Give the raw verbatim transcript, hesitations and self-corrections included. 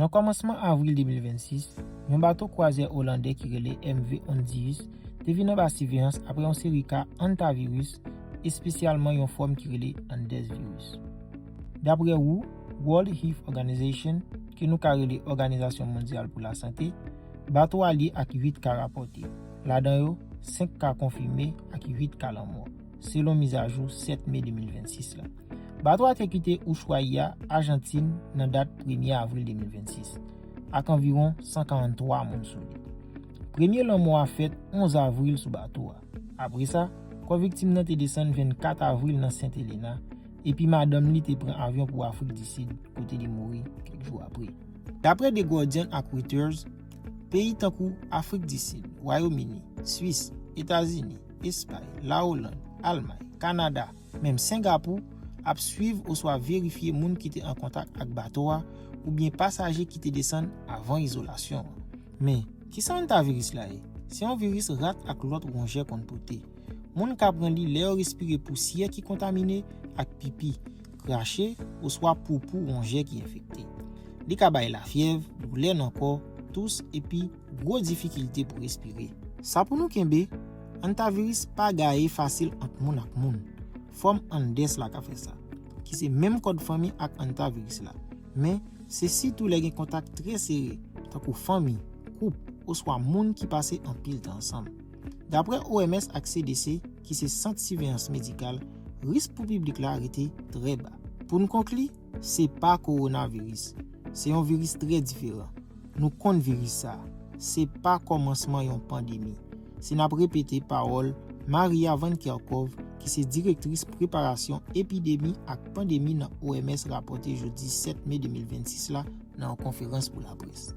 Nan kòmansman avril de mil vennsis, yon bato kwazyè olandè ki rele M V Hondius te vin anba siveyans apre yon seri ka antaviris, espesyalman yon fòm ki rele Andes virus. Dapre W H O, World Health Organization, ke nou ka rele Òganizasyon Mondyal pou Lasante, bato a lye ak uit ka rapòte. Ladan yo, senk ka konfime ak uit ka lanmò, selon mizajou sèt me de mil vennsis la. Bato a te kite Ushuaia, Ajantin, nan dat premye avril de mil vennsis, ak anviwon san karanntwa moun sou li. Premye lanmò a fèt onz avril sou bato a. Apre sa, kò viktim nan te desann vennkat avril nan Sent Elena, epi madanm li te pran avyon pou Afrik di Sid, kote li mouri kèk jou apre. Dapre The Guardian ak Reuters, peyi tankou Afrik di Sid, Wayòm Ini, Swis, Etazini, Espay, Lawolann, Almay, Kanada, menm Sengapou, ap swiv oswa verifye moun ki te an kontak ak bato a oubyen pasaje ki te desann avan izolasyon an. Men, kisa antaviris la ye? Se yon viris rat ak lòt wonjè konn pote. Moun ka pran li lè yo respire pousyè ki kontamine ak pipi, krache, oswa poupou wonjè ki enfekte. Li ka bay lafyèv, doulè nan kò, tous, epi gwo difikilte pou respire. Sa pou nou kenbe, antaviris pa gaye fasil ant moun ak moun. Fòm Andes la ka fè sa, ki se menm kòd fanmi ak antaviris la. Men, se sitou lè gen kontak trè sere, tankou fanmi, koup, oswa moun ki pase anpil tan ansanm. Dapre O M S ak C D C, ki se Sant Siveyans Medikal, risk pou piblik la rete trè ba. Pou n konkli, se pa kowonaviris. Se yon viris trè diferan. Nou konn viris sa a. Se pa kòmansman yon pandemi. Si n ap repete pawòl Maria Van Kerkhove, ki se direktris preparasyon epidemi ak pandemi nan O M S, rapòte jodi sèt me de mil vennsis la nan yon konferans pou laprès.